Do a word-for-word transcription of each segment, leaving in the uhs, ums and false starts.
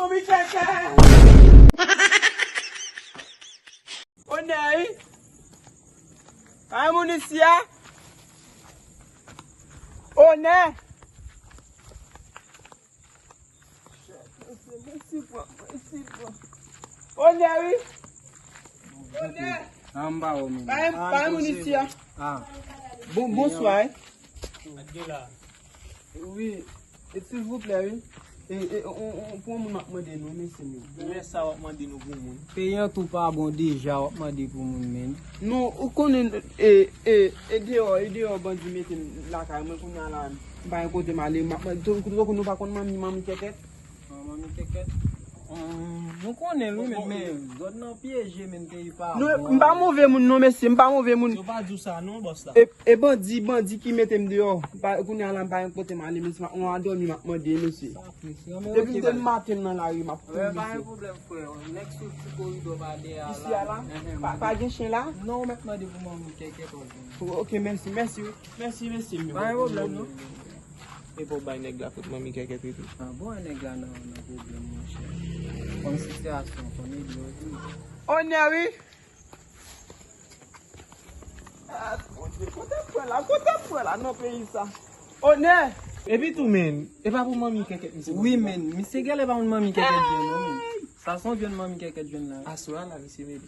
Manmi kèkè. Onè wi. Ay moun isi a. Onè. Onè wi. Onè. Bay, bay moun isi a. Bon, bonswa. Wi, e, silvouplè, wi. E, e, on, on, pou yon moun m ap mande nou, mesye m yo. Lè sa w ap mande nou pou moun. Peyi an tou pa bon deja, w ap mande pou moun, menn. Non, ou konnen, e, e, e deyò, e deyò bandi mete m lakay mwen, kounye a la, m pa gen kote m ale, m ap mande, tankou nou pa konn manmi, manmi kèkèt? Manmi kèkèt. Nou konnen l wi, men, men zòn nan pyeje, men peyi pa bon. Non, m pa move moun non, mesye, m pa move moun. Yo pa di w sa non, bòs la. E, e bandi, bandi ki mete m deyò. Kounye a la, m pa gen kote m ale, mesye, m ap, m ap dòmi, m ap mande, mesye. Depi m te maten nan lari, m ap tann, mesye. Pa gen pwoblèm, frè. Nèg sou ti koridò pa dèyè a la. Isi a la? Pa, pa gen chen la? Non, ou mèt mande pou manmi kèkèt, ou jwenn. Ok, mèsi, mèsi, wi. Mèsi, mesye m yo. Pa gen pwoblèm, non. E pou bay nèg la kot manmi kèkèt rete. Ah bon, nèg la nan, nan pwoblèm, monchè. Konn sitiyasyon, konn ede yo tou. Onè wi. Ah, kote, kote pran la, kote pran la nan peyi sa. Onè. Epi tou, menn, e pa pou manmi kèkèt misye. Wi, menn, misye genlè pa moun manmi kèkèt jwenn non, menn. Sa se yon vyann manmi kèkèt jwenn la. Aswè a la, misye mele.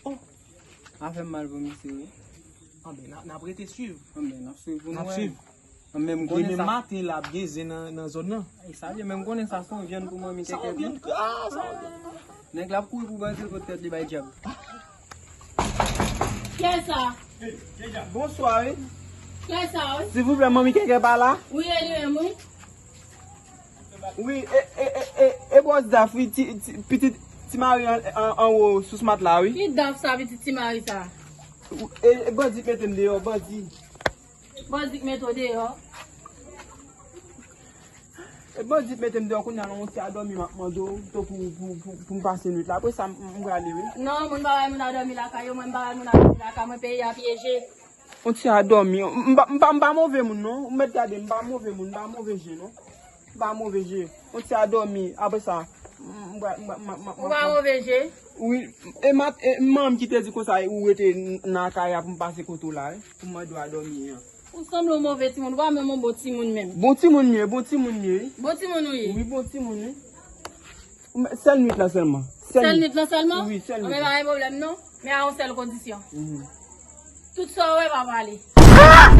Oh. A fè m mal pou misye, wi. Anben, n ap, n ap rete swiv. Anben, n ap swiv pou nou wè. N ap swiv. Anben, m konnen sa. Demen maten, l ap gen zen nan, nan zòn nan. E sa vle, men m konnen sa se yon vyann pou manmi kèkèt. Sa yon vyann, ah, sa yon vyann. Nèg la ap kouri pou bandi l pot tèt li bay dyab. Kiyès sa? Bonswa, wi. Kiyès sa, wi? Silvouplè, manmi kèkèt pa la? Wi, e li menm, wi. Wi, e, e, e, e, e bòs Daf, wi, ti, ti, pitit ti mari an, an, anwo sou smat la, wi. Ki Daf sa, pitit ti mari sa? E, e bandi k mete m deyò, bandi. Bandi k mete w deyò? E bandi k mete m deyò, kounye a la, yon ti a dòmi, m ap mande w, to pou, pou, pou, pou m pase nwit la. Apre sa, m, m prale, wi. Non, moun pa bay moun a dòmi lakay yo, mwen m pa bay moun a dòmi lakay mwen, peyi a pyeje. On ti a dòmi. M pa, m pa, m pa move moun, non. Ou mèt gade, m pa move moun, m pa move je, non. M pa move je. On ti a dòmi. Apre sa, m, m, m, m, m, m, ou pa move je? Wi. E mat, e manman m ki te di konsa, ou rete n, nan kay la pou m pase kote w la, wi. Pou m mande w a dòmi an. Ou sanble yon move timoun, ou pa menm yon bon timoun menm. Bon timoun m ye, bon timoun m ye, wi. Bon timoun ou ye? Wi, bon timoun, wi. Sèl nwit lan sèlman. Sèl nwit lan sèlman? Wi, sèl nwit lan. Anben, pa gen pwoblèm, non. Men a yon sèl kondisyon. Tout sa w wè, pa pale.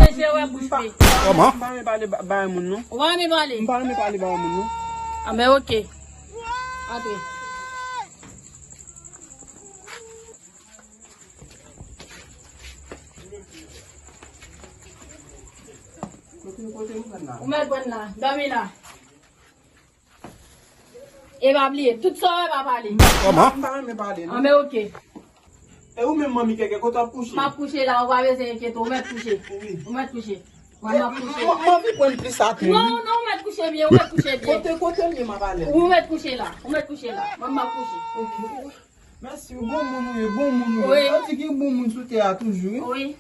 Se je w wè, bouch be. Kòman? M pa renmen pale ba, bay moun, non. Ou pa renmen pale? M pa renmen pale bay moun, non. Anben, oke. Antre. Ou mèt pran la, dòmi la. E pa bliye, tout sa w wè pa pale. Kòman? M pa renmen pale, non. Anben, oke. E ou menm, manmi kèkè, kote w ap kouche? M ap kouche la, ou pa bezwen enkyete w, ou mèt kouche. Wi. Ou mèt kouche. Mwen, m ap kouche. M, m anvi pran plis atè, wi. Non, non, ou mèt kouche byen, ou mèt kouche byen. Kote, kote m ye, m ap ale? Ou mèt kouche la, ou mèt kouche la. Mwen, m ap kouche. Oke. Mèsi, bon moun ou ye, bon moun ou ye. Wi. Sa di gen bon moun sou tè a toujou, wi. Wi.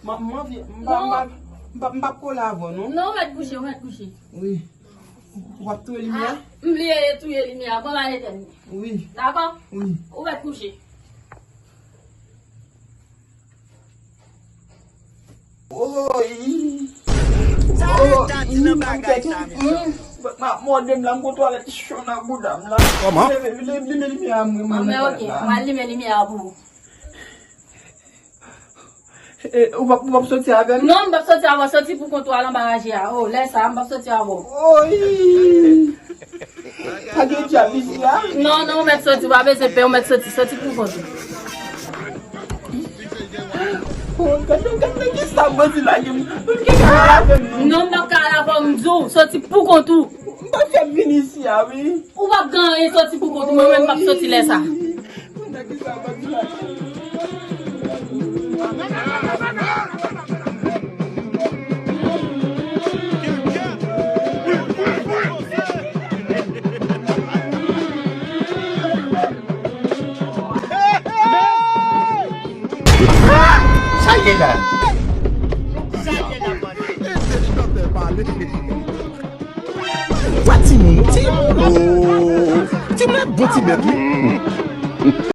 M, m anvi, m pa, m pa, m pa, m p ap kole avè w, non. Non, ou mèt kouche, ou mèt kouche. Wi. W ap touye limyè? Ah, m bliye touye limyè a, bon, m al etèn li. Wi. Dakò? Wi. Ou mèt kouche. Oy. Sa yo ta di nan bagay sa, mesye. M ap mòde m la, m gon twalèt cho nan bouda m la. Kòman? Limen, limen, limen limyè a, mwen, mwen. Anben, oke, m al limen limyè a pou ou. E, ou p ap, ou p ap soti avè m? Non, m p ap soti avè w, soti pou kont ou al anba raje a. O, lè sa a, m p ap soti avè w. Oy! Pa gen dyab isi a? Non, non, ou mèt soti, ou pa bezwen pè, ou mèt soti, soti pou kont ou. O, gade, gade, gade, kisa bandi lage m. Ou gen ka al avè m, non? Non, m p ap ka al avè w, m di w, soti pou kont ou. M pa fè vin isi a, wi. Ou p ap gen anyen, soti pou kont ou, mwen menm m p ap soti lè sa. Sa ye la? Sa ye la, bandi? Ede chantè pale. Wè timoun, timoun, oh. Timoun e bon ti bèt, wi.